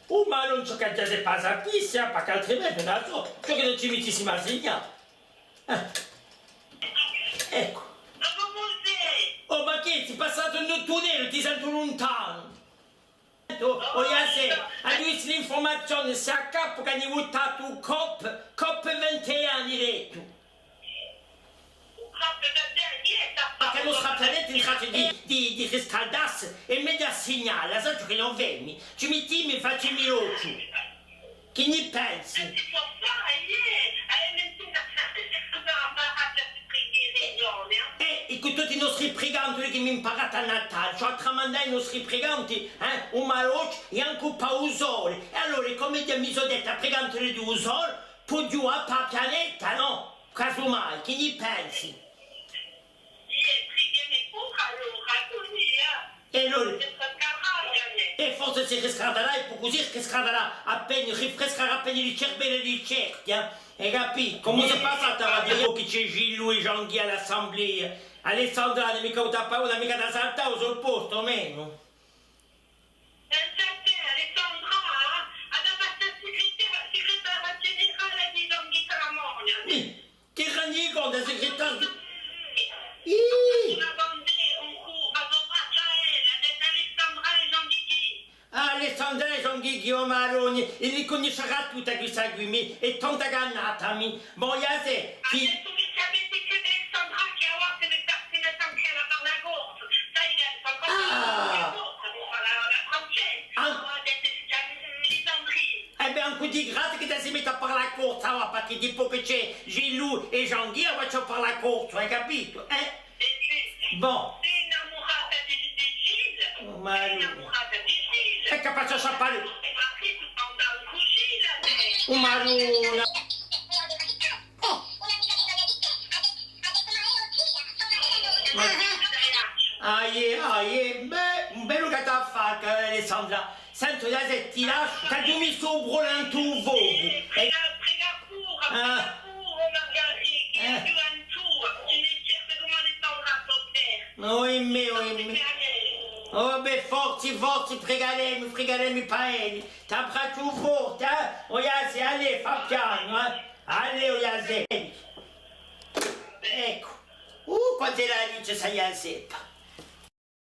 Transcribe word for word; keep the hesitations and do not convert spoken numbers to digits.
Oh, ma allora ùn ci hè chè da passà quì, eh, perchè altrimenti, ùn la sò, ciò chì ùn ci mittissimu à signà. Eh. Eccu. Ma cumu sì? Oh, ma chì, sì passatu in u tunnellu, ti sentu luntanu. Oh, oh, Ghjasè, aghju vistu l'infurmazione, sè à capu chì ani vutatu Coop, Coop vinti anni, dettu. Perchè a nostra pianeta hè in traccia di, di, di riscaldassi è metti à signà, sai ciò chì no femu? Ci mittimu è facimu l'oziu. Chì ni pensi? Eh, è cù tutti i nostri brigantuli chì emu imparatu à Natale, ci anu tramandatu i nostri brigantuli, eh, u malocciu è ancu pà u soli. È allora, cum'è mi sò detta, brigantuli di u soli, pò ghjuvà pà a pianeta, nò? Casumai, chì ni pensi? Iè, prighemu puru allora, cusì, eh. È allora, è forse si riscaldarà, è po cusì si riscaldarà appena, rinfrescarà appena i cerbelli di certi, eh. Hai capitu? Cumu si passa à dì chì ci hè Gilou è Jean-Guy à l'assemblea? Alessandra, ùn hè micca, ùn t'hà paura micca da saltà u so postu, o menu? Pensate, Alessandra, eh, hà da passà segretaria, segretaria generale di Don Vito Ramone. Mì, ti rendi contu, segretaria di... Ih! Una bandera, un cu-, una bracciarella, d'Alessandra è Jean-Guigui. Ah, Alessandra è Jean-Guigui, o Maronna, è li cunniscerà tutta quista quì, mì, è tanta cannata, mì. Bon, Ghjasè, ti... Adesso mi sapete chì Alessandra chì avà si mette, si mette anch'ella à parlà corsu. Sai chì Alessandra parla corsu, ùn parla francese. Ah. Avà adesso si chjama Lisandrina. Eh bè, ancu di grazia chì ti si metti à parlà corsu, avà, perchè dipoi chì ci hè Gilou è Jean-Guy, avà ci vole à parlà corsu, hai capitu? Eh? Bon. Sì innamurata di, di Gilles. Oh, ma... Sì innamurata di Gilles. Hè capace à sciappà. È parchì tù parli cusì, là, eh. Oh, Maronna. Ah, iè, ah, iè. Bè, un bellu chì t'hà fattu, Alessandra. Sentu, Ghjasè, ti lasciu, chì aghju missu u brogliu in u focu. Eh, prega, prega puru, prega puru, Margarì, chì a ghjuventù, ci n'hè certe cum'è Alessandra, sò... Oimè, oimè. Oh, bè, forza, forza, pregalemu, pregalemu pà elli. T'abbracciu forte, eh? O Ghjasè, allez, fà pianu, eh? Allez, o Ghjasè. Eccu. Uh, quant'ella dice, sta Ghjaseppa.